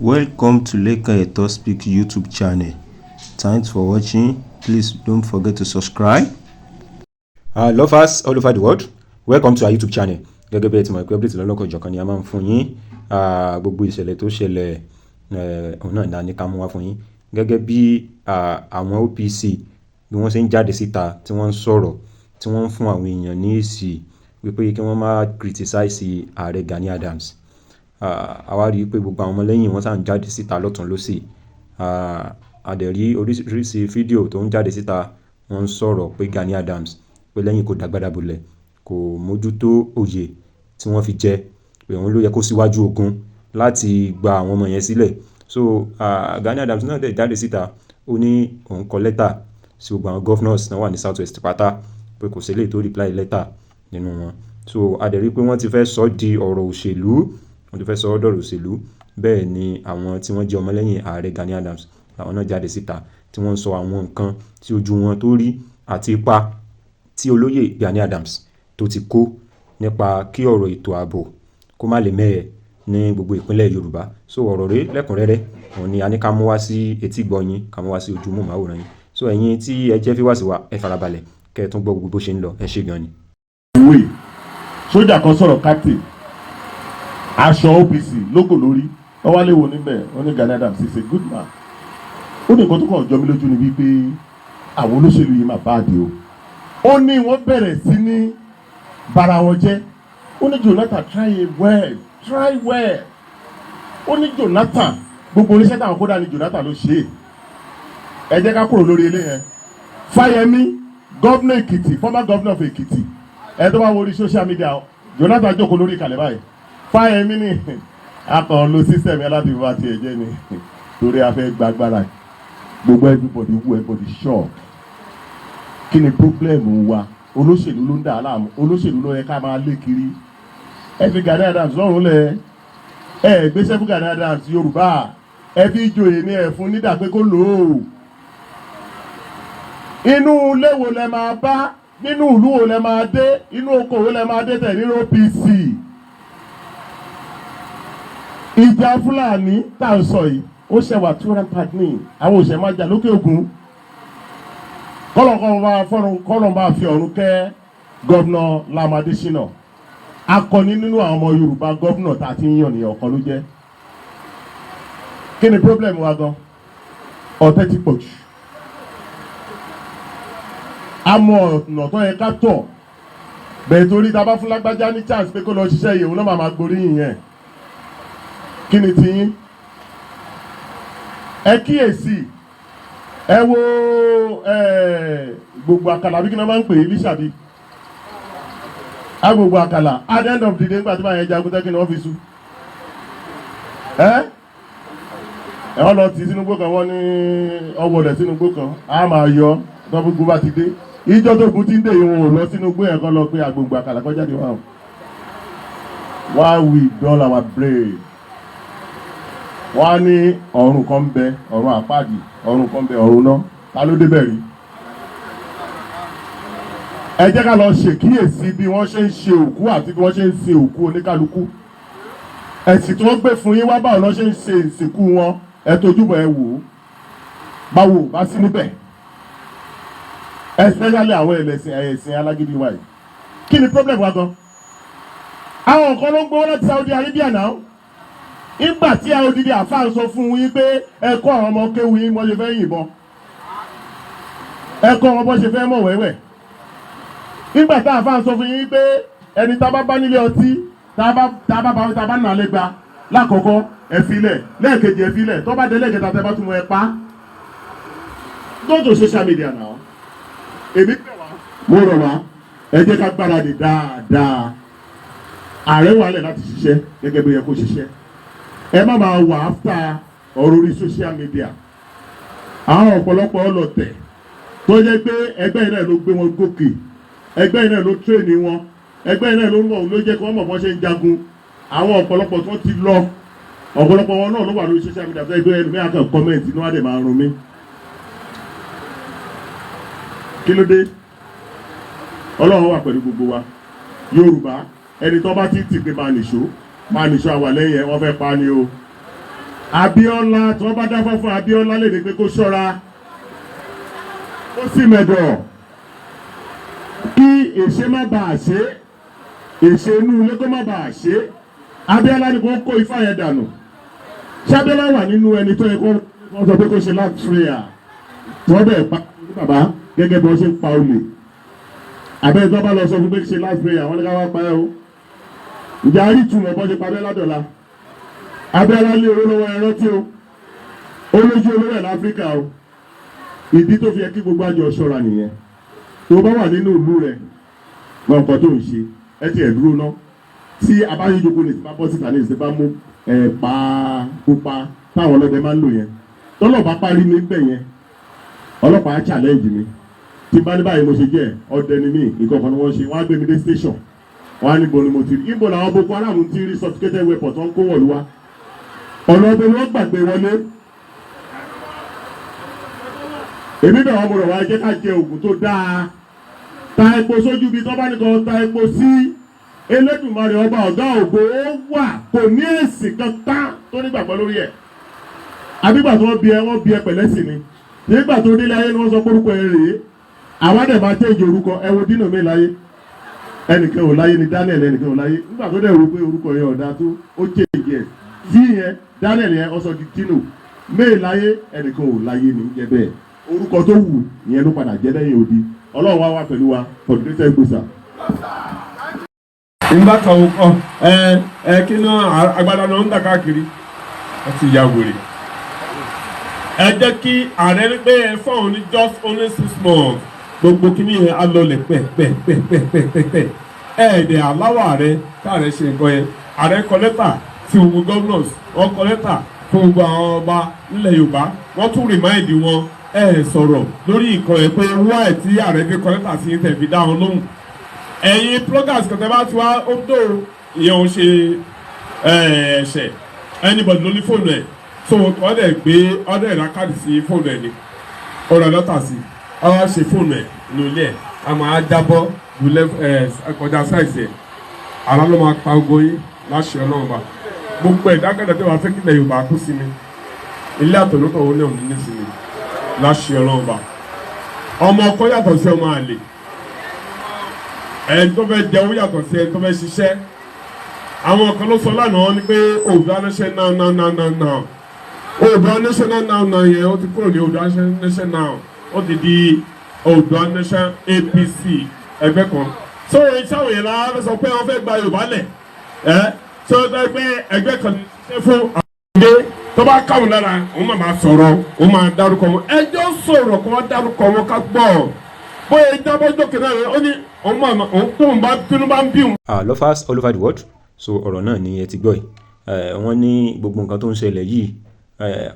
Welcome to Lekan Eto Speak YouTube channel. Thanks for watching. Please don't forget to subscribe. Lovers all over the world, welcome to our YouTube channel. Gẹ́gẹ́ bí ẹ ti mọ̀ pé update lọ́lọ́kan-ò-jọ̀kan ni a máa ń fún yín. Gbogbo ìṣẹ̀lẹ̀ tó ṣẹlẹ̀, òun náà ni ká mú wá fún yín. Gẹ́gẹ́ bí àwọn OPC bí wọ́n ṣe ń jáde síta, tí wọ́n ń sọ̀rọ̀, tí wọ́n ń fún àwọn èèyàn ní èsì wípé kí wọ́n má criticize Ààrẹ Gani Adams. A wá rí i pé gbogbo àwọn ọmọlẹ́yìn wọn ṣà ń jáde síta lọ́tùn lósì. A dẹ̀ rí oríṣiríṣi fídíò tó ń jáde síta, wọ́n ń sọ̀rọ̀ pé Gani Adams, pé lẹ́yìn kó dàgbàdà bolẹ̀, kò mójútó oyè tí wọ́n fi jẹ, pé òun ló yẹ kó síwájú ogun láti gba àwọn ọmọ yẹn sílẹ̀. So Gani Adams náà dẹ̀ jáde síta, ó ní òun kọ lẹ́tà sí gbogbo àwọn governors náà wà ní South West pátá, pé kò sí eléyìí tó reply lẹ́tà nínú wọn. So a dẹ̀ rí pé wọ́n ti fẹ́ sọ di ọ̀rọ̀ òṣèlú, wọ́n ti fẹ́ sọ dọ̀rọ̀ òṣèlú. Bẹ́ẹ̀ ni àwọn tí wọ́n jẹ́ ọmọlẹ́yìn Ààrẹ Gani Adams, àwọn náà jáde síta, tí wọ́n ń sọ àwọn nǹkan tí ojú wọn tó rí àti ipa tí olóyè Gani Adams tó ti kó nípa kí ọ̀rọ̀ ètò ààbò kó má lè mẹ́hẹ ní gbogbo ìpínlẹ̀ Yorùbá. So ọ̀rọ̀ rẹ̀ lẹ́kùnrẹ́rẹ́, òun ni a ní ká mú wá sí etí ìgbọ́ yín, ká mú wá sí ojú móhùnmáwòrán yín. So ẹ̀yin tí ẹ jẹ́ viewers wa, ẹ farabalẹ̀ kẹ́ ẹ tún gbọ́ gbogbo bó ṣe ń lọ. Ẹ ṣé gan ni. Ìwé sójà kan sọ̀rọ̀, captain, aṣọ OPC logo lórí, wọ́n wá léwo níbẹ̀. Wọ́n ní Gani Adams is a good man. Ó ní nǹkan tó kàn jọ mí lójú ni wípé àwọn olóṣèlú yìí máa bad o. Ó ní wọ́n bẹ̀rẹ̀ sí ní bara wọn jẹ́. Ó ní Jonathan try well, try well. Ó ní Jonathan, gbogbo oníṣẹ́ táwọn kódà ní Jonathan ló ṣe é. Ẹ jẹ́ ká kúrò lórí ilé yẹn. Fáyẹmí, governor Èkìtì, former governor of Èkìtì, ẹ tó bá wo orí social media, Jonathan jókòó lórí ìkàlẹ̀ báyìí. Fáyẹmí ní akàn lo system yẹn láti fi bá tiẹ̀ jẹ́ ni, torí a fẹ́ gbàgbára gbogbo. Everybody who, everybody shock. Kí ni problem wa? Olóṣèlú ló ń dà á láàmú. Olóṣèlú ló yẹ ká máa lé kiri. Ẹ fi Gani Adams lọ́rùn lẹ̀. Ẹ gbéṣẹ́ fún Gani Adams. Yorùbá, ẹ fi joyè ní ẹ fún nídà pé kó lò ó. Inú ilé wo lẹ máa bá? Nínú ìlú wo lẹ máa dé? Inú oko wo lẹ máa dé tẹ̀ nínú OPC? Ìjà Fúlàní tá à ń sọ yìí, ó ṣẹwà two rampart ní àwọn òṣèlú máa jà lókè ògùn. Kọ́lọ̀ bá fọ́run, kọ́lọ̀ bá fi ọ̀run kẹ́ Governor Lam Adésínà, akọni nínú àwọn ọmọ Yorùbá. Governor tá a ti ń yàn ní ọ̀kan ló jẹ́. Kí ni problem wa gan? Ọ̀tẹ̀ ti pọ̀ jù. A mọ ọ̀nà tó yẹ ká tọ̀ bẹ́ẹ̀, torí tá a bá fún lágbájá ní chance pé kó lọ ṣiṣẹ́ yìí, òun náà máa gboríyìn yẹn. Kí ni tiyín? Ẹ kíyèsí, ẹ wo gbogbo àkàlà bí kí ni wọ́n máa ń pè é, lísàbí á gbogbo àkàlà. At the end of the day, nígbà tí wọ́n yẹn jagun tẹ́, kí ni wọ́n fi sú ẹ? Ẹ wọ́n lọ tì sínú igbó kan, wọ́n ní ọwọ́ rẹ̀ sínú igbó kan, á máa yọ tọ́gbogbo bá ti dé. Ìjọ tó gun ti ń dè yìí, wọn ò lọ sínú igbó yẹn kọ́ lọ pé àgbègbè àkàlà kọjá ní wa o. Why we dull our brain? Wọ́n á ní ọ̀run kan ń bẹ, ọ̀run àpáàdì, ọ̀run kan ń bẹ, ọ̀run náà. Ta ló débẹ̀ rí? Ẹ jẹ́ ká lọ ṣèkíyèsí bí wọ́n ṣe ń ṣe òkú àti bí wọ́n ṣe ń sin òkú oníkálukú. Ẹ̀sìn tí wọ́n gbé fún yín wá, báwo lọ́ ṣe ń ṣe ìsìnkú wọn? Ẹ tójúbọ̀, ẹ wò ó. Báwo bá sí níbẹ̀, especially àwọn ẹlẹ́sìn ẹ̀sìn alágídí wa yìí, kí ni problem wa gan? Àwọn kan ló ń gbowó láti Saudi Arabia náà. Nígbà tí àwọn odidi àfáà sọ fún yín pé ẹ kọ́ àwọn ọmọ kéwu yín bọ́ ṣe fẹ́ yìnbọn, ẹ kọ́ wọn bọ́ ṣe fẹ́ mọ̀ wẹ́wẹ́. Nígbà tá àfáà sọ fún yín pé ẹni tá a bá bá nílé ọtí, tá a bá nà lẹ́gba lákọ̀ọ́kọ́, ẹ filẹ̀; lẹ́ẹ̀kejì, ẹ filẹ̀; tó bá dé lẹ́ẹ̀kẹta, tẹ́ bá tún mọ, ẹ pa. Go to social media now. Èmi bẹ̀ wá, mo rọ̀ wá, ẹ jẹ́ ká gbáradì dáadáa. Ààrẹ wà lẹ̀ láti ṣiṣẹ́ gẹ́gẹ́ bí ó yẹ kó ṣiṣẹ́. Ẹ má máa wà after ọ̀rọ̀ orí social media. Àwọn ọ̀pọ̀lọpọ̀ ọlọ̀tẹ̀ tó jẹ́ pé ẹgbẹ́ yìí náà ló gbé wọn gòkè, ẹgbẹ́ yìí náà ló train wọn, ẹgbẹ́ yìí náà ló mọ̀, ló jẹ́ kí wọ́n mọ̀ bọ́n ṣe ń jagun. Àwọn ọ̀pọ̀lọpọ̀ tó ti lọ, ọ̀pọ̀lọpọ̀ wọn náà ló wà lórí social media. Tó ẹgbẹ́ ẹlòmíà kan comment, inú wa dẹ̀ máa rún mi. Kí ló dé? Ọlọ́run wà pẹ̀lú gbogbo wa. Yorùbá, ẹni tó bá ti tì pé máa nìṣó, máa nìṣó, àwà lẹ́yìn ẹ̀. Wọ́n fẹ́ pa ni o. Abíọ́lá, tí wọ́n bá dáfọ́ fún Abíọ́lá lè ní pé kó ṣọ́ra, ó sì mẹ̀dọ̀ kí èṣe má bàa ṣe, èṣe inú ilé kó má bàa ṣe. Abíọ́lá ni kò kó ifá yẹn dànù. Ṣábíọ́lá wà nínú ẹni tó yẹ kó wọ́n sọ pé kó ṣe last prayer, tí wọ́n bẹ̀ pa bàbá gẹ́gẹ́ bí wọ́n ṣe ń pa olè? Àbẹ́rẹ́ tó bá lọ sọ fún pé ṣe last prayer, wọ́n ní ká wá pa ẹ́ o. Ǹjẹ́ a rí ìtumọ̀ bọ́ ṣe pa Abíọ́lá dọ̀la? Abíọ́lá lé owó lọ́wọ́, ẹ rántí o, ó lójú olówó ẹ̀ láfíríkà o. Ìdí tó fi yẹ kí gbogbo àjọ ṣọ́ra nìyẹn. Tó bá wà nínú ìlú rẹ, mọ nǹkan tó ń ṣe. Ẹ tiẹ̀ dúró ná, tí abáyéjoko ní ti bá bọ́ síta ní ìsìn, bá mú ẹ̀pà pupa táwọn ọlọ́dẹ máa ń lò yẹn, tọ́lọ̀ bá parí mi bẹ̀ yẹn, ọlọ́pàá á challenge mi. Tí bá ní báyìí mo ṣe jẹ́ ọdẹ ni mí, nǹkan kan ni wọ́n ṣe, wọ́n á gbé mi dé station, wọ́n á níbo ni mo ti rí, níbo làwọn Boko Haram ti rí sophisticated weapon tó ń kó wọ̀lú wa, ọ̀nà ọbẹ̀ ni wọ́n gbàgbé wọlé. Èmi bẹ̀ wọ́n, mo rọ̀ wá, jẹ́ ká jẹ oògùn tó dáa, ta epo sójú ibi tó bá nìkan ta epo sí. Elédùmarè ọba ọ̀gá ògo, ó wà, kò ní èsì kankan tó nígbàgbọ́ lórí ẹ̀. Àbígbà tó wọ́n bí ẹ, wọ́n bí ẹ pẹ̀lẹ́ sí ni. Nígbà tó délé ayé ni wọ́n sọ pé orúkọ ẹ rèé. Àwa dẹ̀ máa change orúkọ. Ẹ wo dínà mi láyé, ẹnìkan ò láyé ni Daniel, ẹnìkan ò láyé. Nígbà tó dẹ̀ rò pé orúkọ yẹn ọ̀dà tó, ó change ẹ̀ tí yẹn Daniel yẹn, ó sọ di Dino may láyé. Ẹnìkan ò láyé ní jẹ́ bẹ́ẹ̀. Orúkọ tó wù ìyẹn ló padà jẹ́ lẹ́yìn odi. Ọlọ́run wá wá pẹ̀lú wa for the greatest gbèsà. Nígbà kan ọ ẹ ẹ kí náà agbada náà ń dà káàkiri, wọ́n ti ya wèrè. Ẹ jẹ́ kí ààrẹ ní pé ẹ fọ́ọ̀n ní just only 6 months, gbogbo kíní yẹn á lọlẹ̀ pẹ́pẹ́pẹ́pẹ́pẹ́. Ẹ ẹ̀dẹ̀ aláwọ̀ ààrẹ káàrẹ ṣe nǹkan yẹn. Ààrẹ kọ lẹ́tà sí gbogbo governors, wọ́n kọ lẹ́tà fún gbogbo àwọn ọba nílẹ̀ Yorùbá, wọ́n tún remind wọn. Ẹ sọ̀rọ̀ lórí nǹkan yẹn pé why tí ààrẹ fi kọ lẹ́tà sí tẹ̀ fi dá wọn lóhùn. Ẹ̀yin bloggers kọ̀tẹ́ bá ti wá ó tó ìyẹn ò ṣe ẹ̀ṣẹ̀. Anybody ló ní fóònù ẹ̀, so wọ́n dẹ̀ gbé ọ̀dẹ̀ ìrà káàdì sí fóònù ẹ̀ ni, ó ra data sí, ọ wá ṣe fóònù ẹ̀ nínú ilé ẹ̀, a máa jábọ́ lulẹ̀ ẹ̀ kọjá size ẹ̀. Àrà ló máa pa ogo yín láṣẹ Ọlọ́run bá gbogbo ẹ̀ dákẹ́dẹ́ tí wàá fẹ́ kílẹ̀ Yorùbá kú sí mi ilé àtọ̀lótọ̀ wọn náà ní sí mi láṣẹ Ọlọ́run bá. Ọmọ ọkọ yàtọ̀ sí ọmọ àlè. Ẹni tó fẹ́ jẹun yàtọ̀ sí ẹni tó fẹ́ ṣiṣẹ́. Àwọn kan ló sọ lánàá ni pé Oòduà nation now, now, now, now, now. Oòduà nation now, now, now yẹn, ó ti kúrò ní Oòduà nation now, ó ti di Oòduà nation APC, ẹgbẹ́ kan. So sáwọn yẹn lára fẹ́ sọ pé wọ́n fẹ́ gba Yorùbá lẹ̀ ẹ́ sọ pé ẹgbẹ́ kan ṣe fún àwọn ọmọdé tó bá káwọn lára, òun máa sọ̀rọ̀, òun máa dárúkọ wọn. Ẹjọ́ sọ̀rọ̀ kó wọ́n dárúkọ wọn ká gbọ́. Bóyá ìjábọ̀ jókè náà, ó ní òun máa òun tóun bá tínú bá ń bí òun. Lovers all over the world, so ọ̀rọ̀ náà ni ẹ ti gbọ́ yìí. Wọ́n ní gbogbo nǹkan tó ń ṣẹlẹ̀ yìí,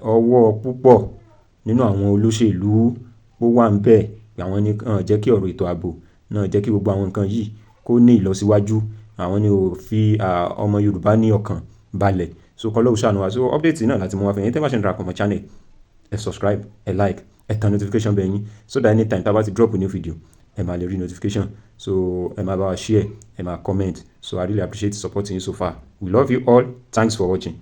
ọwọ́ púpọ̀ nínú àwọn olóṣèlú ó wà ń bẹ̀. Àwọn ní jẹ́ kí ọ̀rọ̀ ètò ààbò náà, jẹ́ kí gbogbo àwọn nǹkan yìí kó ní ìlọsíwájú. Àwọn ni ò fi ọmọ Yorùbá ní ọkàn balẹ̀. So kọ́lọ́hun ṣàánú wa. So update náà láti mú wá fún yín. Tẹ́ bá ṣe ń darapọ̀ mọ́ channel, ẹ subscribe, ẹ like, ẹ tan notification bell yín, so that anytime tá a bá ti drop new video, ẹ máa lè rí notification. So ẹ máa bá wa share, ẹ máa comment. So I really appreciate the support yín so far. We love you all. Thanks for watching.